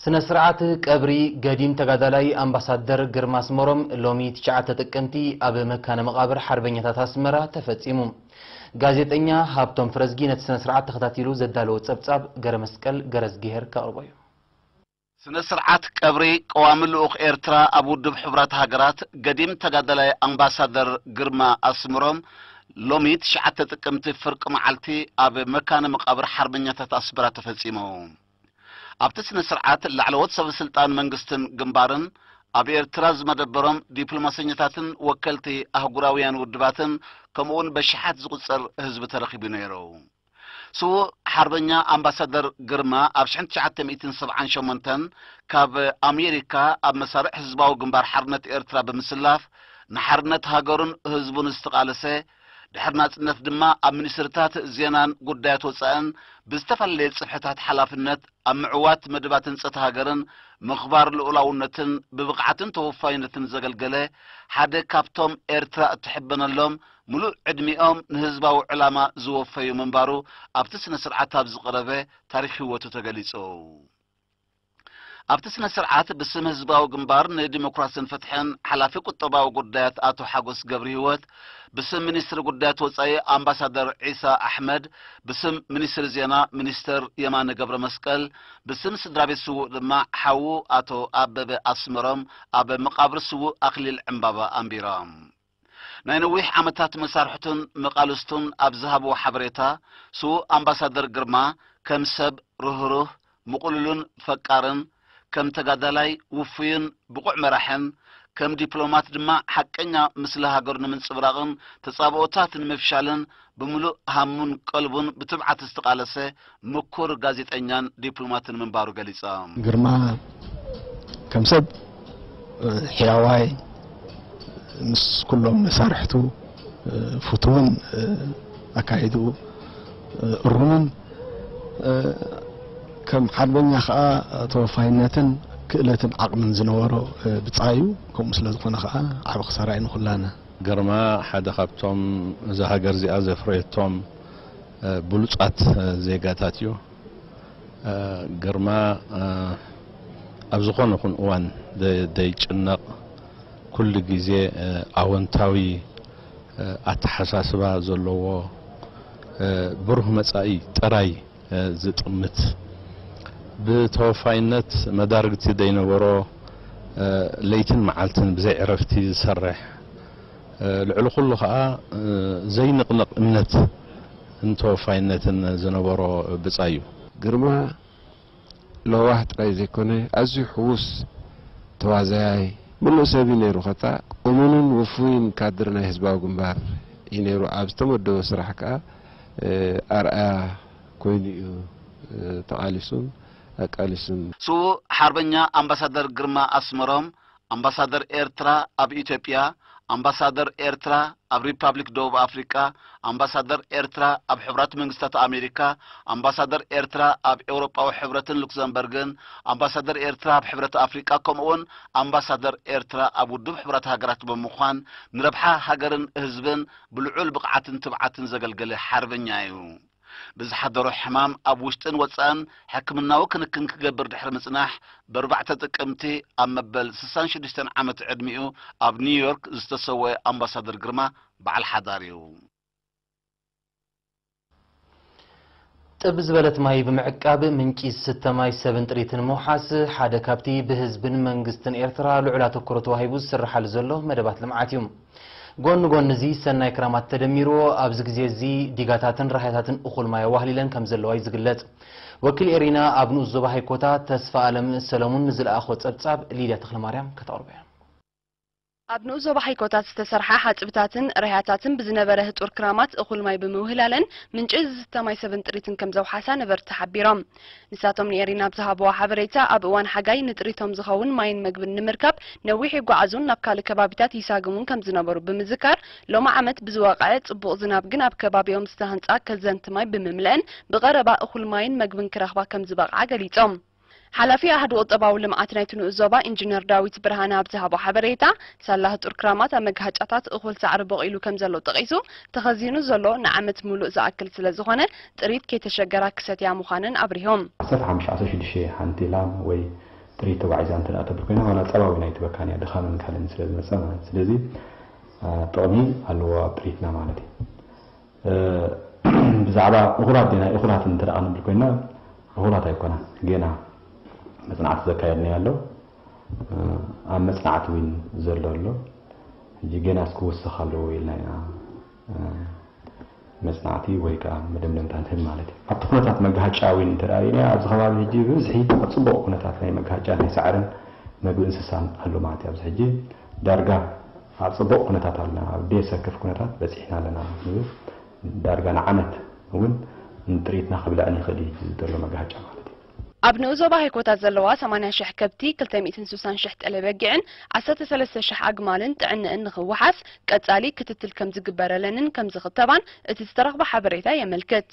ስነ ስርዓት ቀብሪ ገዲም ተጋዳላይ ኣምባሳደር ግርማ ኣስመሮም ሎሚ ትሽዓተ ጥቅምቲ ኣብ መካነ መቓብር ሓርበኛታት ኣስመራ ተፈጺሙ። ጋዜጠኛ ሃብቶም ፍረዝጊ ነቲ ስነ ስርዓት ተኸታቲሉ ዘዳለዎ ጸብጻብ ገረመስቀል ገረዝግሄር ከቕርቦ እዩ። ስነ ስርዓት ቀብሪ ቀዋሚ ልኡኽ ኤርትራ ኣብ ውድብ ሕቡራት ሃገራት ገዲም ተጋዳላይ ኣምባሳደር ግርማ ኣስመሮም ሎሚ ትሽዓተ ጥቅምቲ ፍርቂ መዓልቲ ኣብ መካነ መቓብር ሓርበኛታት ኣስመራ ተፈጺሙ። ኣብቲ ስነ ስርዓት ላዕለዎት ሰበ ስልጣን መንግስትን ግንባርን፣ ኣብ ኤርትራ ዝመደበሮም ዲፕሎማሰኛታትን ወከልቲ ኣህጉራውያን ውድባትን፣ ከምኡውን በሽሓት ዝቑጸር ህዝቢ ተረኺቡ ነይሩ። ስዉእ ሓርበኛ ኣምባሳደር ግርማ ኣብ ሽሕን ትሽዓተ ሚእትን ሰብዓን ሸሞንተን ካብ ኣሜሪካ ኣብ መሳርዕ ህዝባዊ ግንባር ሓርነት ኤርትራ ብምስላፍ ንሓርነት ሃገሩን ህዝቡን ዝተቓለሰ፣ ድሕሪ ናጽነት ድማ ኣብ ሚኒስትሪታት ዜናን ጉዳያት ወጻእን ብዝተፈላለየ ጽፍሕታት ሓላፍነት ኣብ ምዕዋት መደባት ህንጸት ሃገርን ምኽባር ልኡላውነትን ብብቕዓትን ተወፋይነትን ዘገልገለ፣ ሓደ ካብቶም ኤርትራ እትሕበነሎም፣ ምሉእ ዕድሚኦም ንህዝባዊ ዕላማ ዝወፈዩ ምንባሩ ኣብቲ ስነ ስርዓት ኣብ ዝቐረበ ታሪኽ ህይወቱ ተገሊጹ። ኣብቲ ስነ ስርዓት ብስም ህዝባዊ ግንባር ንዲሞክራስን ፍትሕን ሓላፊ ቁጠባዊ ጉዳያት ኣቶ ሓጎስ ገብረ ህይወት፣ ብስም ሚኒስትሪ ጉዳያት ወጻኢ ኣምባሳደር ዒሳ ኣሕመድ፣ ብስም ሚኒስትሪ ዜና ሚኒስተር የማነ ገብረ መስቀል፣ ብስም ስድራ ቤት ስዉእ ድማ ሓዉ ኣቶ ኣበበ ኣስመሮም ኣብ መቓብር ስዉእ ኣኽሊል ዕምባባ ኣንቢሮም። ናይ ነዊሕ ዓመታት መሳርሕቱን መቓልስቱን ኣብ ዝሃብዎ ሓበሬታ፣ ስዉእ ኣምባሳደር ግርማ ከም ሰብ ርህሩህ፣ ምቕሉልን ፈቃርን፣ ከም ተጋዳላይ ውፉይን ብቑዕ መራሕን፣ ከም ዲፕሎማት ድማ ሓቀኛ ምስሊ ሃገሩ ንምንጽብራቕን ተጻብኦታት ንምፍሻልን ብምሉእ ሃሙን ቀልቡን ብትብዓት ዝተቓለሰ ምኩር ጋዜጠኛን ዲፕሎማትን ምንባሩ ገሊጾም። ግርማ ከም ሰብ፣ እ፣ ሕያዋይ፣ ምስ ኩሎም መሳርሕቱ፣ እ፣ ፍቱውን፣ እ፣ ኣካይድኡ፣ እ፣ እሩምን፣ እ፣ ከም ሓርበኛ ከኣ ተወፋይነትን ክእለትን ዓቕምን ዝነበሮ፣ እ፣ ብጻዩ፣ ከምኡ ስለ ዝኾነ ከኣ ዓቢ ክሳራ እዩ ንኹላና። ግርማ ሓደ ካብቶም እዛ ሃገር እዚኣ ዘፍረየቶም፣ እ፣ ብሉጻት፣ እ፣ ዜጋታት እዩ። እ፣ ግርማ፣ እ፣ ኣብ ዝኾነ ይኹን እዋን ደ-፣ ደይጭነቕ፣ ኩሉ ግዜ፣ እ፣ ኣወንታዊ፣ እ፣ ኣተሓሳስባ ዘለዎ፣ እ፣ ብሩህ መጻኢ ጥራይ፣ እ፣ ዝጥምት፣ ብተወፋይነት መዳርግቲ ደይነበሮ፣ እ፣ ለይትን መዓልትን ብዘይ ዕረፍቲ ዝሰርሕ፣ እ፣ ልዕሊ ኩሉ ኸኣ፣ እ፣ ዘይንቕነቕ እምነት ንተወፋይነትን ዝነበሮ ብጻይ እዩ። ግርማ ለዋህ ጥራይ ዘይኮነ፣ ኣዝዩ ሕዉስ፣ ተዋዛያይ፣ ምሉእ ሰብ እዩ ነይሩ። ከታ እሙንን ውፉይን ካድር ናይ ህዝባዊ ግንባር እዩ ነይሩ። ኣብ ዝተመደቦ ስራሕ ከኣ፣ እ፣ ኣርኣያ ኮይኑ እዩ፣ እ፣ ተቓሊሱን ኣቃሊሱን። ስዉእ ሓርበኛ ኣምባሳደር ግርማ ኣስመሮም፣ ኣምባሳደር ኤርትራ ኣብ ኢትዮጵያ፣ ኣምባሳደር ኤርትራ ኣብ ሪፓብሊክ ደቡብ ኣፍሪቃ፣ ኣምባሳደር ኤርትራ ኣብ ሕቡራት መንግስታት ኣሜሪካ፣ ኣምባሳደር ኤርትራ ኣብ ኤውሮጳዊ ሕብረትን ሉክሰምበርግን፣ ኣምባሳደር ኤርትራ ኣብ ሕብረት ኣፍሪቃ፣ ከምኡውን ኣምባሳደር ኤርትራ ኣብ ውድብ ሕቡራት ሃገራት ብምዃን፣ ንረብሓ ሃገርን ህዝብን ብልዑል ብቕዓትን ትብዓትን ዘገልገለ ሓርበኛ እዩ። ብዝሓደሮ ሕማም ኣብ ውሽጥን ወጻእን ሕክምናዊ ክንክን ክገብር ድሕሪ ምጽናሕ፣ ብኣርባዕተ ጥቅምቲ ኣብ መበል ስሳን ሽዱሽተን ዓመት ዕድሚኡ ኣብ ኒውዮርክ ዝተሰወአ ኣምባሳደር ግርማ በዓል ሓዳር እዩ። ጥብ ዝበለት ማይ ብምዕቃብ ምንጪ ዝስተ ማይ ሰብን ጥሪትን ምውሓስ ሓደ ካብቲ ብህዝብን መንግስትን ኤርትራ ልዑል ኣተኩሮ ተዋሂቡ ዝስርሓሉ ዘሎ መደባት ልምዓት እዩ። ጎኒ ጎኒ እዚ ሰናይ ክራማት ተደሚርዎ ኣብዚ ግዜ እዚ ዲጋታትን ራህያታትን እኹል ማይ ኣዋህሊለን ከም ዘለዋ እዩ ዝግለጽ። ወኪል ኤሪና ኣብ ንኡስ ዞባ ሃይኮታ ተስፋ ኣለም ሰለሙን ንዝለኣኾ ጸብጻብ ሊድያ ተኽለማርያም ከተቕርቦ እያ። ኣብ ንኡስ ዞባ ሃይኮታት ዝተሰርሓ ሓጽብታትን ራህያታትን ብዝነበረ ህጹር ክራማት እኹል ማይ ብምውህላለን ምንጪ ዝስተ ማይ ሰብን ጥሪትን ከም ዘውሓሳ ነበርቲ ሓቢሮም። ንሳቶም ንኤሪና ኣብ ዝሃብዎ ሓበሬታ፣ ኣብ እዋን ሓጋይ ንጥሪቶም ዝኸውን ማይን መግብን ንምርካብ ነዊሕ ይጓዓዙን ናብ ካልእ ከባቢታት ይሳግሙን ከም ዝነበሩ ብምዝካር፣ ሎሚ ዓመት ብዝወቕዐ ጽቡቕ ዝናብ ግን ኣብ ከባቢኦም ዝተሃንጻ ከዘንቲ ማይ ብምምልአን ብቐረባ እኹል ማይን መግብን ክረኽባ ከም ዝበቕዓ ገሊጾም። ሓላፊ ኣሃዱ ቁጠባዊ ልምዓት ናይቲ ንኡስ ዞባ ኢንጂነር ዳዊት ብርሃነ ኣብ ዝሃቦ ሓበሬታ፣ ሳላ ህጹር ክራማት ኣብ መጋሃጫታት እኹል ሳዕሪ በቒሉ ከም ዘሎ ጠቒሱ፣ ተኸዚኑ ዘሎ ንዓመት ምሉእ ዝኣክል ስለ ዝኾነ፣ ጥሪት ከይተሸገራ ክሰትያ ምዃነን ኣብሪሆም። ዓሰርተ ሓሙሽተ ዓሰርተ ሽዱሽተ ሓንቲ ላም ወይ ጥሪት ተጓዒዛ እንተ ደኣ ተብል ኮይና፣ ዋላ ጸባዊ ናይ ትበካን እያ፣ ድኻምን ካልእን ስለ ዝመጸ ማለት። ስለዚ፣ አ፣ ጥቕሚ ኣለዎ ኣብ ጥሪትና ማለት እዩ። እ፣ ብዛዕባ እኹላት ዲና እኹላት እንተ ደኣ ንብል ኮይና፣ እኹላት ኣይኮና፣ ጌና መጽናዕቲ ዘካየድናዮ ኣሎ። እ፣ ኣብ መጽናዕቲ እውን ዘሎ ኣሎ። ሕጂ ጌናስ ክውስኽ ኣለዎ ኢልና ኢና፣ እ፣ መጽናዕቲ ወይ ከኣ መደምደምታ ንህብ ማለት እዩ። ኣብቲ ኩነታት መጋሃጫ እውን እንተ ደኣ ርኢና፣ ኣብዚ ከባቢ ሕጂ ብብዝሒ ኣብ ጽቡቕ ኩነታት ናይ መጋሃጫ ናይ ሳዕርን መግቢ እንስሳን ኣሎ ማለት እዩ። ኣብዚ ሕጂ ዳርጋ ኣብ ጽቡቕ ኩነታት ኣለና፣ ኣብ ደየሰክፍ ኩነታት በጺሕና ኣለና። እዚ ዳርጋ ንዓመት እውን ንጥሪትና ክብልዕን ይኽእል እዩ፣ እዚ ዘሎ መጋሃጫ ማለት እዩ። ኣብ ንኡስ ዞባ ሄኮታ ዘለዋ ሰማንያ ሽሕ ከብቲ፣ ክልተ ሚእትን ስሳን ሽሕ ጠለ በጊዕን ዓሰርተ ሰለስተ ሽሕ ኣግማልን ጥዕንእን ንኽወሓስ ቀጻሊ ክትትል ከም ዝግበረለንን ከም ዝኽተባን እቲ ዝተረኽበ ሓበሬታ የመልክት።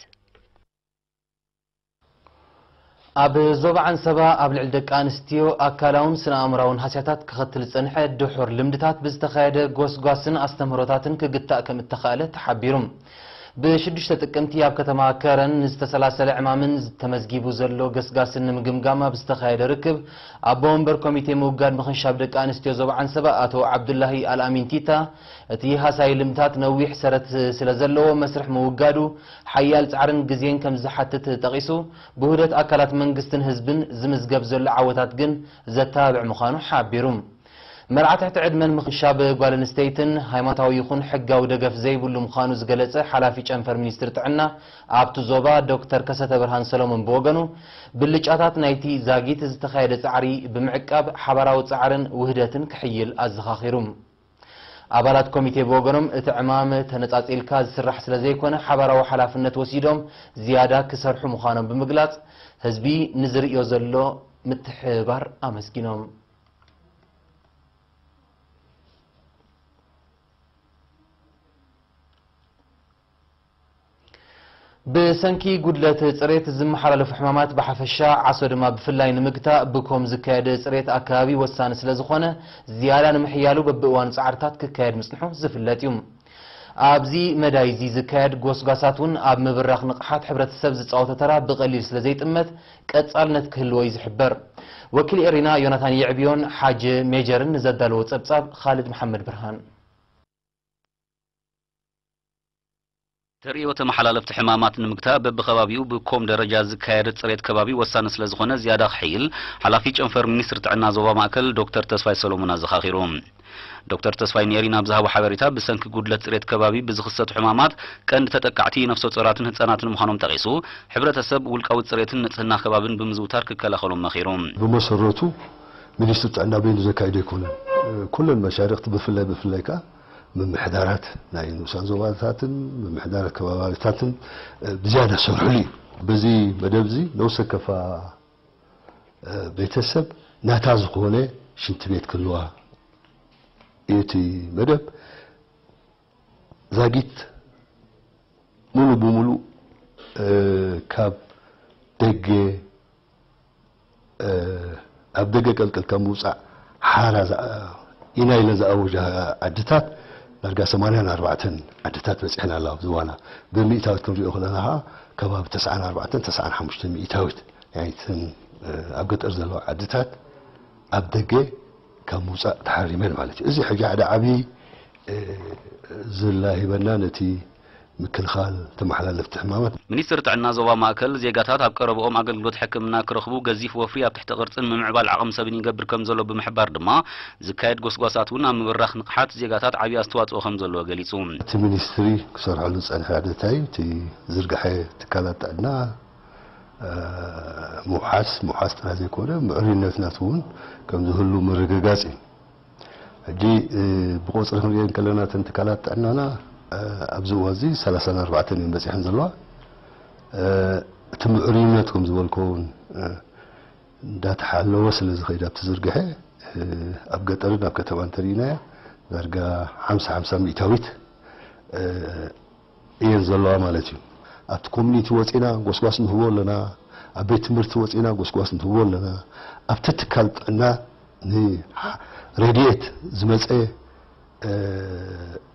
ኣብ ዞባ ዓንሰባ ኣብ ልዕሊ ደቂ ኣንስትዮ ኣካላውን ስነ ኣእምራውን ሃስያታት ክኸትል ዝጸንሐ ድሑር ልምድታት ብዝተኻየደ ጎስጓስን ኣስተምህሮታትን ክግታእ ከም እተኻእለ ተሓቢሩ። ብሽዱሽተ ጥቅምቲ ኣብ ከተማ ከረን ንዝተሰላሰለ ዕማምን ዝተመዝጊቡ ዘሎ ገስጋስን ንምግምጋም ኣብ ዝተኻየደ ርክብ፣ ኣቦ ወንበር ኮሚቴ ምውጋድ ምኽንሻብ ደቂ ኣንስትዮ ዞባ ዓንሰባ ኣቶ ዓብዱላሂ ኣልኣሚን ቲታ፣ እቲ ሃሳይ ልምድታት ነዊሕ ሰረት ስለ ዘለዎ መስርሕ ምውጋዱ ሓያል ጻዕርን ግዜን ከም ዝሓትት ጠቒሱ፣ ብውህደት ኣካላት መንግስትን ህዝብን ዝምዝገብ ዘሎ ዓወታት ግን ዘተባብዕ ምዃኑ ሓቢሩ። መርዓ ትሕቲ ዕድመን ምኽንሻብ ጓል ኣንስተይትን ሃይማኖታዊ ይኹን ሕጋዊ ደገፍ ዘይብሉ ምዃኑ ዝገለጸ ሓላፊ ጨንፈር ሚኒስትሪ ጥዕና ኣብቲ ዞባ ዶክተር ከሰተ ብርሃን ሰሎሞን ብወገኑ፣ ብልጫታት ናይቲ ዛጊት ዝተኻየደ ጻዕሪ ብምዕቃብ ሓባራዊ ጻዕርን ውህደትን ክሕይል ኣዘኻኺሩ። ኣባላት ኮሚቴ ብወገኖም፣ እቲ ዕማም ተነጻጺልካ ዝስራሕ ስለ ዘይኮነ፣ ሓባራዊ ሓላፍነት ወሲዶም ዝያዳ ክሰርሑ ምዃኖም ብምግላጽ፣ ህዝቢ ንዝርእዮ ዘሎ ምትሕብባር ኣመስጊኖም። ብሰንኪ ጉድለት ጽሬት ዝመሓላለፉ ሕማማት ብሓፈሻ፣ ዓሶ ድማ ብፍላይ ንምግታእ ብኮም ዝካየድ ጽሬት ኣከባቢ ወሳኒ ስለ ዝኾነ፣ ዝያዳ ንምሕያሉ በብእዋኑ ጻዕርታት ክካየድ ምጽንሑ ዝፍለጥ እዩ። ኣብዚ መዳይ እዚ ዝካየድ ጎስጓሳት እውን ኣብ ምብራኽ ንቕሓት ሕብረተሰብ ዝጻወቶ ተራ ብቐሊል ስለ ዘይጥመት፣ ቀጻልነት ክህልዎ እዩ ዝሕበር። ወኪል ኤሪና ዮናታን የዕብዮን ሓጀ ሜጀርን ንዘዳለዎ ጸብጻብ፣ ኻልድ መሓመድ ብርሃን። ተርእዮ ተመሓላለፍቲ ሕማማት ንምግታእ በብኸባቢኡ ብኮም ደረጃ ዝካየድ ጽሬት ከባቢ ወሳኒ ስለ ዝኾነ ዝያዳ ክሕይል ሓላፊ ጨንፈር ሚኒስትሪ ጥዕና ዞባ ማእከል ዶክተር ተስፋይ ሰሎሞን ኣዘኻኺሩ። ዶክተር ተስፋይ ንኤሪና ኣብ ዝሃቦ ሓበሬታ ብሰንኪ ጉድለት ጽሬት ከባቢ ብዝኽሰቱ ሕማማት ቀንዲ ተጠቃዕቲ ነፍሰ ጾራትን ህጻናትን ምዃኖም ጠቒሱ፣ ሕብረተሰብ ውልቃዊ ጽሬትን ንጽህና ከባብን ብምዝውታር ክከላኸሎም መኺሩ። ብመሰረቱ ሚኒስትሪ ጥዕና በይኑ ዘካይዶ ኣይኮነን። ኩለን መሻርኽቲ ብፍላይ ብፍላይ ከኣ ምምሕዳራት ናይ ንኡሳን ዞባታትን ምምሕዳራት ከባቢታትን፣ እ፣ ብዝያዳ ዝሰርሕሉ እዩ። በዚ መደብ እዚ ነፍሲ ወከፍ፣ እ፣ ቤተሰብ ናታ ዝኾነ ሽንቲ ቤት ክህልዋ እዩ እቲ መደብ። ዛጊት ሙሉ ብሙሉ፣ እ፣ ካብ ደገ፣ እ፣ ኣብ ደገ ቀልቀልካ ምውጻእ ሓራ ዝኣ-፣ ኢና ኢለን ዝኣወጃ ዓድታት ዳርጋ ሰማንያን ኣርባዕተን ዓድታት በጺሐን ኣለዋ። ኣብዚ እዋና ብሚእታዊት ክንሪኦ ከለና ኸኣ ከባቢ ተስዓን ኣርባዕተን ተስዓን ሓሙሽተን ሚእታዊት ናይተን፣ እ፣ ኣብ ገጠር ዘለዋ ዓድታት ኣብ ደገ ካብ ምውጻእ ተሓሪመን ማለት እዩ። እዚ ሕጂ ሓደ ዓቢ፣ እ፣ ዝላ ሂበና ነቲ ምክልኻል ተመሓላለፍቲ ሕማማት። ሚኒስትሪ ጥዕና ዞባ ማእከል፣ ዜጋታት ኣብ ቀረብኦም ኣገልግሎት ሕክምና ክረኽቡ ገዚፍ ወፍሪ ኣብ ትሕቲ ቅርጽን ምምዕባል ዓቕሚ ሰብን ይገብር ከም ዘሎ ብምሕባር ድማ፣ ዝካየድ ጎስጓሳት እውን ኣብ ምብራኽ ንቕሓት ዜጋታት ዓቢ ኣስተዋጽኦ ከም ዘለዎ ገሊጹ። እቲ ሚኒስትሪ ክሰርሐሉ ዝጸንሐ ኣድነታይ እቲ ዝርግሐ ትካላት ጥዕና፣ እ፣ ምውሓስ፣ ምውሓስ ጥራይ ዘይኮነ፣ ምዕሩይነት ናቱ እውን ከም ዝህሉ ምርግጋጽ እዩ። ሕጂ፣ እ፣ ብቁጽሪ ክንሪኦ እንከለና፣ እተን ትካላት ጥዕናና፣ እ፣ ኣብዚ እዋን እዚ ሰላሳን ኣርባዕተን እየን በጺሐን ዘለዋ። እ፣ እቲ ምዕሩይነት ከም ዝበልኩ እውን፣ እ፣ እንዳተሓለወ ስለ ዝኸይድ፣ ኣብቲ ዝርግሐ፣ እ፣ ኣብ ገጠርን ኣብ ከተማን እንተሪእናዮ፣ ዳርጋ ሓምሳ ሓምሳ ሚእታዊት፣ እ፣ እየን ዘለዋ ማለት እዩ። ኣብቲ ኮሚኒቲ ወፂና ጎስጓስ ንህቦ ኣለና፣ ኣብ ቤት ትምህርቲ ወፂና ጎስጓስ ንህቦ ኣለና፣ ኣብቲ ትካል ጥዕና ንረድኤት ዝመፀ፣ እ፣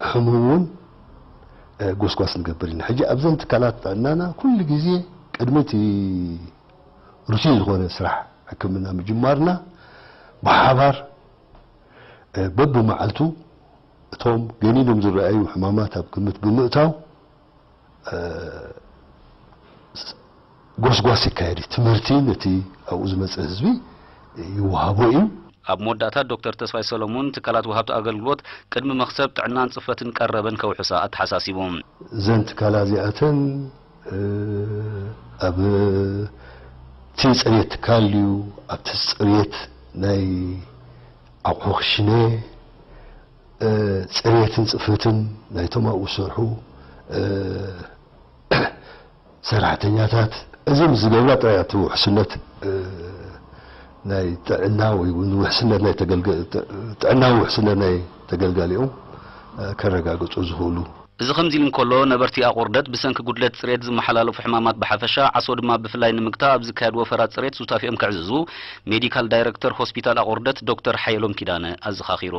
ሕሙም እውን፣ እ፣ ጎስጓስ ንገብር ኢና። ሕጂ ኣብዘን ትካላት ጥዕናና ኩሉ ግዜ ቅድሚ እቲ ሩቲን ዝኾነ ስራሕ ሕክምና ምጅማርና ብሓባር በብመዓልቱ እቶም ገኒኖም ዝረኣዩ ሕማማት ኣብ ግምት ብምእታው ጎስጓስ ይካየድ እዩ። ትምህርቲ ነቲ ኣብኡ ዝመጽእ ህዝቢ ይወሃቦ እዩ። ኣብ መወዳእታ ዶክተር ተስፋይ ሰሎሙን ትካላት ወሃብቲ ኣገልግሎት ቅድሚ መኽሰብ ጥዕናን ጽፈትን ቀረበን ከውሕሳ ኣተሓሳሲቡ። እዘን ትካላት እዚኣተን ኣብ እቲ ጽሬት ትካል እዩ ኣብቲ ጽሬት ናይ ኣቑሑ ክሽነ ጽሬትን ጽፈትን ናይቶም ኣብኡ ዝሰርሑ ሰራሕተኛታት እዚ ምስ ዝገብራ ጥራይ እቲ ውሕስነት ናይ ጥዕና ወይ እውን ውሕስነት ናይ ተገልገ- ጥዕናዊ ውሕስነት ናይ ተገልጋሊኦም ከረጋግጹ ዝኽእሉ እዚ ከምዚ ኢሉ እንከሎ ነበርቲ ኣቑርደት ብሰንኪ ጉድለት ፅሬት ዝመሓላለፉ ሕማማት ብሓፈሻ ዓሶ ድማ ብፍላይ ንምግታእ ኣብ ዝካየድ ወፈራ ፅሬት ሱታፊኦም ከዕዝዙ ሜዲካል ዳይረክተር ሆስፒታል ኣቑርደት ዶክተር ሓየሎም ኪዳነ ኣዘኻኺሩ።